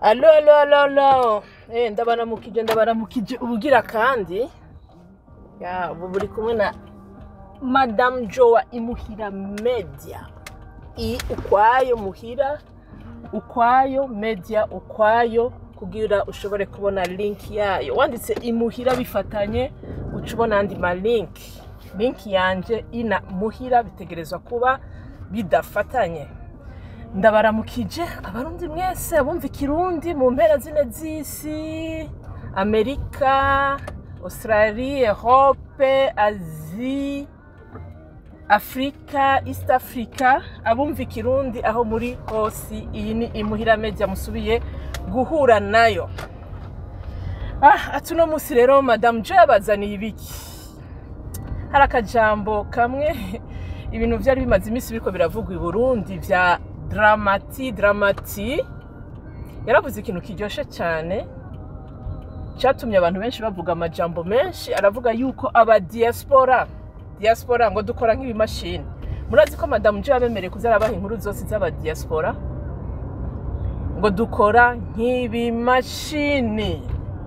Allo, allo, allo, allo. Ndabaramukije, ndabaramukije ubugira kandi. Ya, ubu buri kumwe na Madame Joa Imuhira Media. I ukwayo muhira, ukwayo media, ukwayo kugira ushobore kubona link yayo. Wanditse Imuhira bifatanye, uca ubona andi ma link. Link yanje ina muhira bitegerezwa kuba bidafatanye. Ndabaramukije abarundi mwese abumva ikirundi mu mpera zine z'isi: Amerika, Australie, Europe, Asie, Afrika, East Africa, abumva ikirundi aho muri hose. Iyi ni Imuhira Media musubiye guhura nayo. Ati uno munsi rero Madame Jo yabazaniye ibiki? Hari akajambo kamwe, ibintu vyari bimaze iminsi biriko biravugwa i Burundi vya Dramati. Dramati yaravuze ikintu kiryoshe cyane cyatumye abantu benshi bavuga amajambo menshi. Aravuga yuko aba diaspora ngo dukora nk'ibimashini. Murazi ko Madamu Jo yabemereye kuza arabaha inkuru zose z'aba diaspora, ngo dukora nk'ibimashini.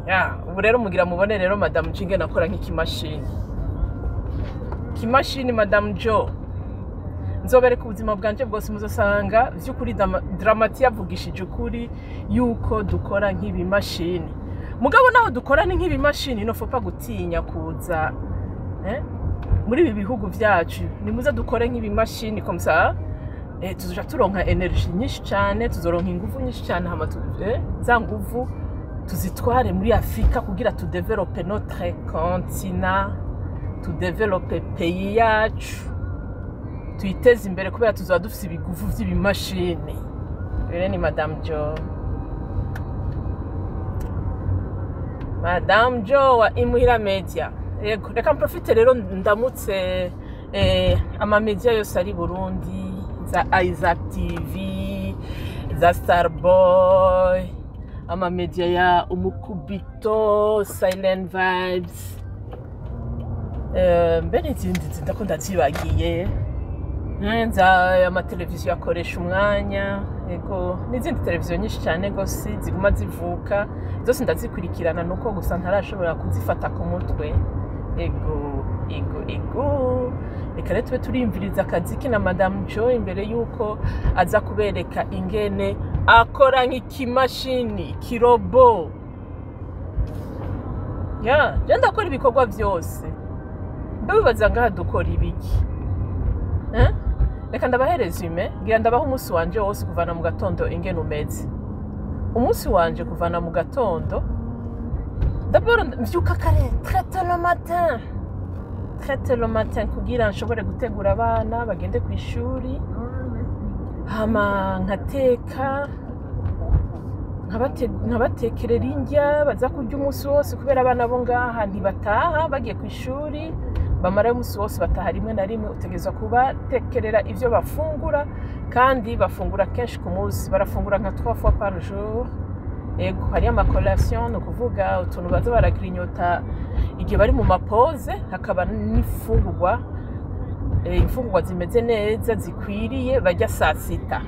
Ya, ubu rero mugira mubone rero Madamu Jo ingene akora nk'ikimashini. Kimashini Madamu Jo. Nzobereka ubuzima bwanje bwose, muzosanga vy'ukuri Dramati yavugishije ukuri yuko dukora nk'ibimashini. Mugabo naho dukora ni nk'ibimashini, no faut pas gutinya kuza muri ibi bihugu vyacu. Nimuze dukore nk'ibimashini, comme ça tuzoja turonka énergie nyinshi cane, tuzoronka inguvu nyinshi cane, hama za nguvu tuzitware muri Afrika kugira tudéveloppe notre continent, tudéveloppe pays yacu, tuyiteze imbere, kubera tuzaba dufise ibiguvu vy'ibimashini. Rero ni Madame Jo, Madame Jo wa Imuhira Media. Yego, reka mprofite rero ndamutse amamedia yose ari Burundi, za Isaac TV, za Starboy, amamedia ya Umukubito, Silent Vibes, mbere izindi ndako ndavyibagiye. Za amateleviziyo akoresha umwanya, yego, n'izindi televiziyo nyinshi cyane gose ziguma zivuka, zose ndazikurikirana, nuko gusa ntarashobora kuzifata ku mutwe. Ego, reka rero tube turiyumviriza akaziki na Madame Jo imbere yuko aza kubereka ingene akora nk'ikimashini, kirobo. Ya, je ndakora ibikorwa vyose. Mbe wibaza ngaha dukora ibiki? Eh? Reka ndabahe résumé, ngira ndabaha umunsi wanje wose kuvana mu gatondo ingene umeze. Umunsi wanje kuvana mu gatondo, d'abord mvyuka kare, très tôt le matin. Très tôt le matin kugira nshobore gutegura abana bagende ku ishuri, hama nkateka, nkabatekerera indya baza kurya umunsi wose, kubera abana bo ngaha ntibataha bagiye ku ishuri, bamara umunsi wose, bataha rimwe na rimwe. Utegerezwa kubatekerera ivyo bafungura, kandi bafungura kenshi ku munsi, barafungura nka trois fois par jour. Ego, hariyo amacollation, ni ukuvuga utuntu baza baragrignota igihe bari mu mapauses, hakaba n'imfungurwa, imfungurwa zimeze neza zikwiriye barya saa sita.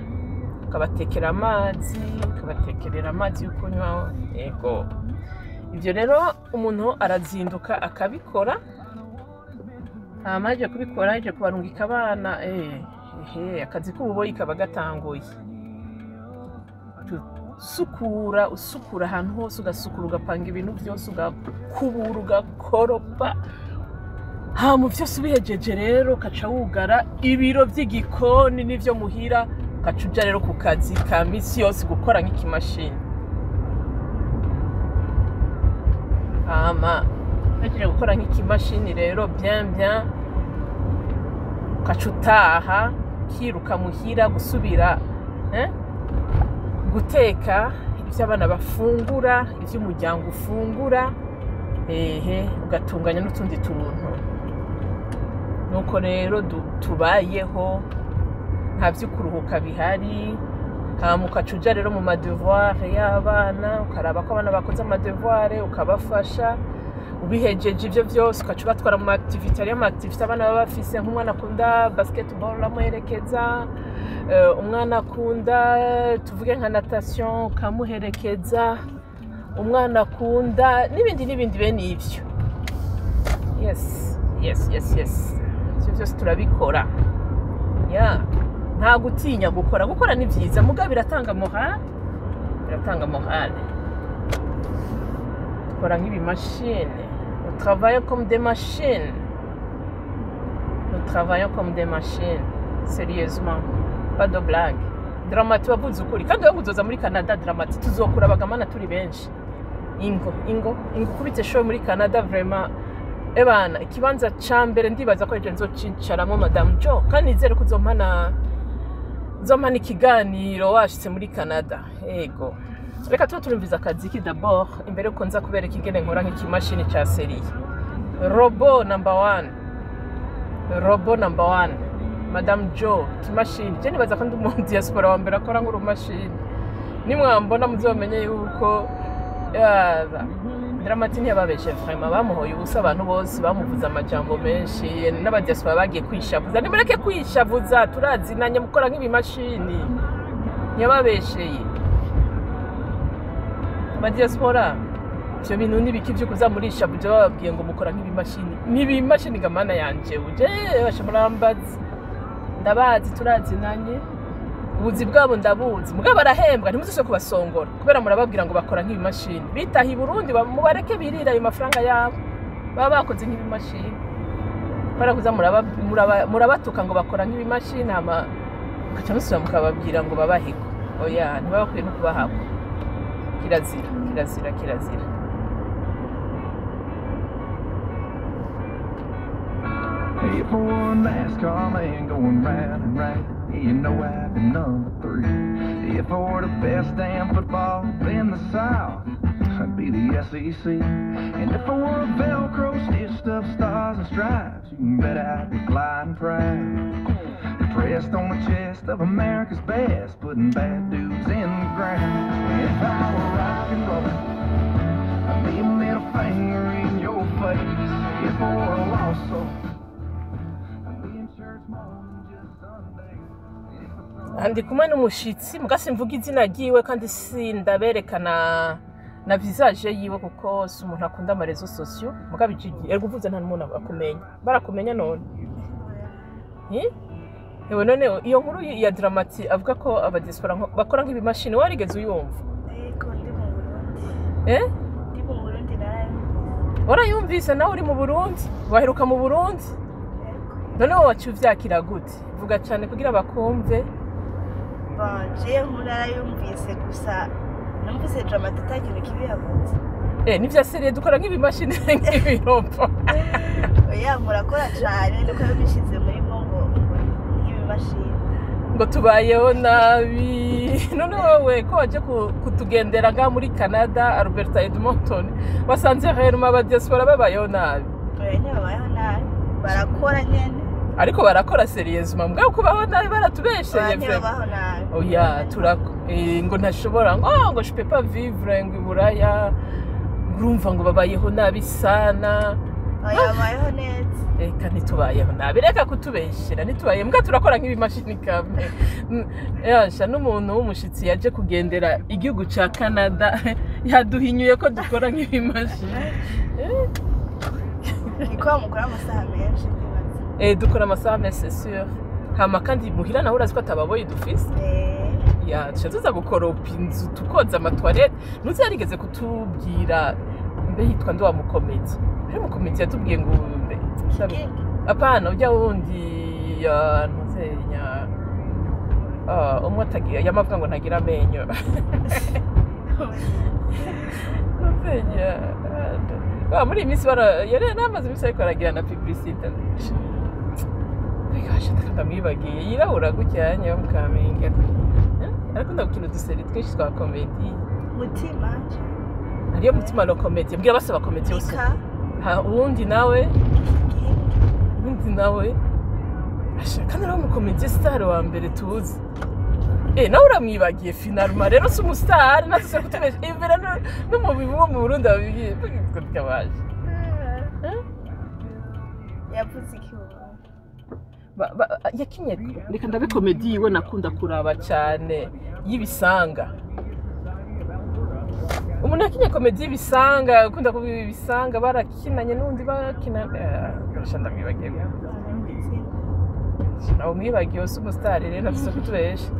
Ukabatekera amazi, ukabatekerera amazi yo kunywa. Ego, ivyo rero umuntu arazinduka akabikora. Hama aje kubikora, aje kubarungika abana, ehe, akazi k'ububoyi kaba gatanguye. Usukura, usukura ahantu hose, ugasukura, ugapanga ibintu byose, ugakubura, ugakoropa. Hama vyose ubihejeje rero, ukaca wugara ibiro vy'igikoni n'ivyo muhira, ukaca uja rero ku kazi ka misi yose gukora nk'ikimashini. Hama uhejeje gukora nk'ikimashini rero bien bien, ukaca utaha, ukiruka muhira gusubira guteka ivyo abana bafungura, ivyo umuryango ufungura, ehe, ugatunganya n'utundi tuntu. Nuko rero tubayeho, nta vyo kuruhuka bihari. Hama ukaca uja rero mu madevoir y'abana, ukaraba ko abana bakoze amadevoir, ukabafasha. Ubihejeje ivyo vyose, ukaca ubatwara mu activité. Hariyo ama activité abana baba bafise, nk'umwana akunda basketball uramuherekeza, umwana akunda, tuvuge nka natation, ukamuherekeza, umwana akunda n'ibindi n'ibindi bene ivyo. Yes, ivyo vyose turabikora. Ya, nta gutinya gukora. Gukora ni vyiza, mugabo biratanga morale, biratanga morale. Dukora nk'ibimashini. Nous travaillons comme des machines, nous travaillons comme des machines, sérieusement, pas de blague. Dramati, wavuze ukuri. Kandi wowe uzoza muri Canada, Dramati, tuzokura bagamana turi benshi. Ingo, ingo, ingo ukubite show muri Canada, vraiment. Ebana, ikibanza ca mbere ndibaza ko ejo nzocicaramo Madame Jo. Kandi nizere ko uzompana ikiganiro washitse muri Canada. Ego, reka tuba turumviza akaziki d'abord imbere yuko nza kubereka ingene nkora nk'ikimashini ca sérieux, robot number one, robot number one, Madame Jo, ikimashini. Je nibaza ko ndi umu diaspora wa mbere akora nk'urumashini. Nimwambona muzomenye yuko yaza Dramati ntiyababeshe. Vraiment, bamuhoye ubusa. Abantu bose bamuvuze amajambo menshi, n'abadiaspora bagiye kwishavuza. Nimureke kwishavuza, turazinanye. Mukora nk'ibimashini, ntiyababesheye abadiaspora. Ivyo bintu n'ibiki vyo kuza murishavuza bababwiye ngo mukora nk'ibimashini? N'ibimashini gamana yanje uje basha murambaza. Ndabazi, turazinanye, ubuzi bwabo ndabuzi. Mugabo barahembwa, ntimuzose kubasongora kubera murababwira ngo bakora nk'ibimashini. Bitaha i Burundi, mubareke birira ayo mafaranga yabo baba bakoze nk'ibimashini. Kubera kuza murabatuka ngo bakora nk'ibimashini, hama mugaca musubira mukababwira ngo babahiko. Oya, ntibaba bakwiye no kubahako. Kirazira, kirazira, kirazira. If I were a NASCAR man going round and round, yeah, you know I'd be number three. If I were the best damn football in the South, I'd be the SEC. And if I were a Velcro stitched up stars and stripes, you can bet I'd be flying proud. Pressed on the chest of America's best, putting bad dudes in the ground. If I were rock and roll, I'd be a middle finger in your face. If I were a lost soul, I'd be in church more than just Sunday. If I Ndi kumwe n'umushitsi, muga simvuga izina ryiwe kandi sindaberekana na visage yiwe, kuko si umuntu akunda ama réseaux sociaux. Muga bijigi ergo uvuze nta n'umuntu akumenya, barakumenya none. Ewe, none iyo nkuru ya Dramati avuga ko abadiaspora bakora nk'ibimashini, warigeze uyumva? Ego, ndi mu Burundi. Eh? Ndi mu Burundi, narayumvise. Warayumvise nawe uri mu Burundi? Waheruka mu Burundi? Ego. None wowe waciye uvyakira gute? Vuga cane kugira bakumve. Bon, jewe nkuru narayumvise, gusa numvise Dramati ata kintu kibi yavuze. Eh, nivya sérieux, dukora nk'ibimashini, nk'ibirombo. Oya, murakora cane, nuko yabishize muri mwo ngo nk'ibimashini. Ngo tubayeho nabi. None wowe ko waje kutugendera ngaha muri Canada, Alberta, Edmonton, wasanze rero abadiaspora babayeho nabi? Oya, ntibabayeho nabi, barakora nyene. Ariko barakora sérieusement, mbwa kubaho nabi baratubesheye. Oya, Vraiment. ntibabaho nabi. Oya, turako ngo ntashobora ngo oh, ngo je peux pas vivre ngo iburaya, urumva ngo babayeho nabi sana. Oya, babayeho neza. Reka, ntitubayeho nabi, reka kutubeshera. Ntitubaye, mbwa turakora nk'ibimashini kame. Yasha n'umuntu w'umushitsi yaje kugendera igihugu ca Canada yaduhinyuye ko dukora nk'ibimashini. Niko mukora amasaha menshi, ndibaza. Dukora amasaha menshi, c'est sûr. Hama kandi muhira naho urazi ko atababoyi dufise. Ya, tuca tuza gukoropa inzu, tukoza ama toilettes. Ntuzi yarigeze kutubwira, mbe yitwa ndi wa mukomedi, hari umukomedi yatubwiye ngo mbe King. Apana, ujya wundi ya ntuzenya. Ah, umwe atagira, yamavuga ngo ntagira amenyo. Ntuzenya. Ba muri iyi minsi bara yari namaze iminsi ariko aragira na publicité. Reka ndamwibagiye, yirabura gutya yo mu Kamenge. Arakunda gukina udu séries twinshi twa comédie. Mutima. Hariyo Mutima no comédie, mbwira basaba comédie yose. Mika. Ha, uwundi nawe? King. Uwundi nawe. Asha, kandi ari umukomedi star wa mbere tuzi. Nawe uramwibagiye finalement. Rero si umustar, natwe kutubesha imbere n'umubiri wo mu Burundi babibwiye twaje. Yavuze iki wowe? Yakinye, reka ndabe comédie yiwe nakunda kuraba cyane y'ibisanga. Umuntu yakinye comédie y'ibisanga, akunda kuba ibisanga, barakinanye n'undi bakina, sha ndamwibagiwe. Nawe umwibagiwe, si umusitari rero afise kutubesha.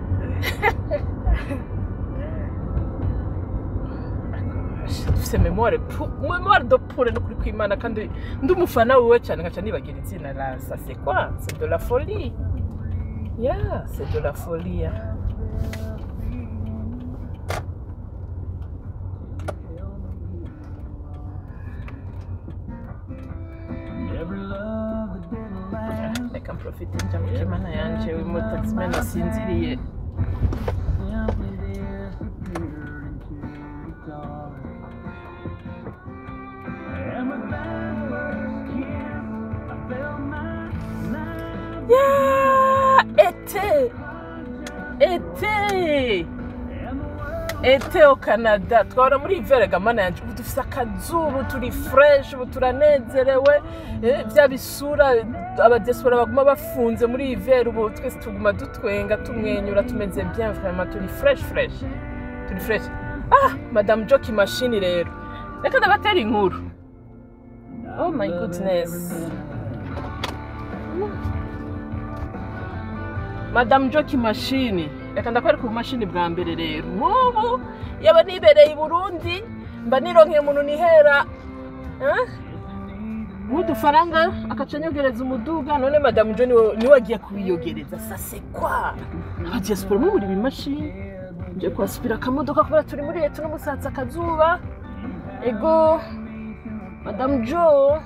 Dufise mémoire de poule, no kuri kwimana, kandi ndi umufana wiwe cyane, nkaca nibagira izina la. Ça c'est quoi? C'est de la folie, yeah, c'est de la folie, yeah. Every love that didn't last Reka mprofite nja mu kimana yanje, w'umutaximene asinziriye. simply disappeared into the dark. And with that first kiss, I felt my life Yeah, été, été, and the world été au Canada. Twahora muri hiver ga mana yanje, ubu dufise akazuba, turi fresh, ubu turanezerewe. Bya bisura abadiaspora baguma bafunze muri hiver, ubu twese tuguma dutwenga, tumwenyura, tumeze bien vraiment, turi fresh fresh, turi fresh. Ah, Madame Joki machine rero, reka ndabatera inkuru. Oh my goodness, Madame Joki machine, reka ndakwereka ubumashini bwa mbere rero. Nk'ubu yaba nibereye i Burundi, mba nironkeye umuntu nihera, eh? Nk'udufaranga akaca anyogereza umuduga. None Madame Jo niwe agiye kubiyogereza. Ça c'est quoi? Abadiaspora mubura ibimashini. Ngiye kuhasubira akamodoka kubera turi muri leta n'umusatsi akazuba. Ego Madame Jo.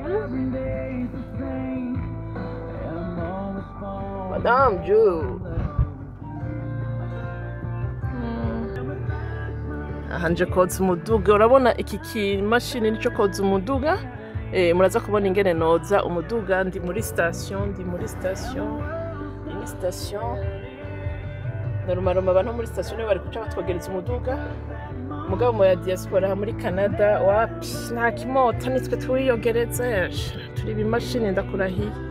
Every day's the same, and I'm always falling Madame Jo. Aha nje koza umuduga. Urabona iki kimashini nico koza umuduga. Muraza kubona ingene noza umuduga. Ndi muri station, ndi muri station, iyi ni station. Narumaruma abantu muri station nibo bari kuca batwogereza umuduga. Mugabo mu ya diaspora aha muri Canada wapi, nta kimota, nitwe twiyogereza, turi ibimashini, ndakurahiye.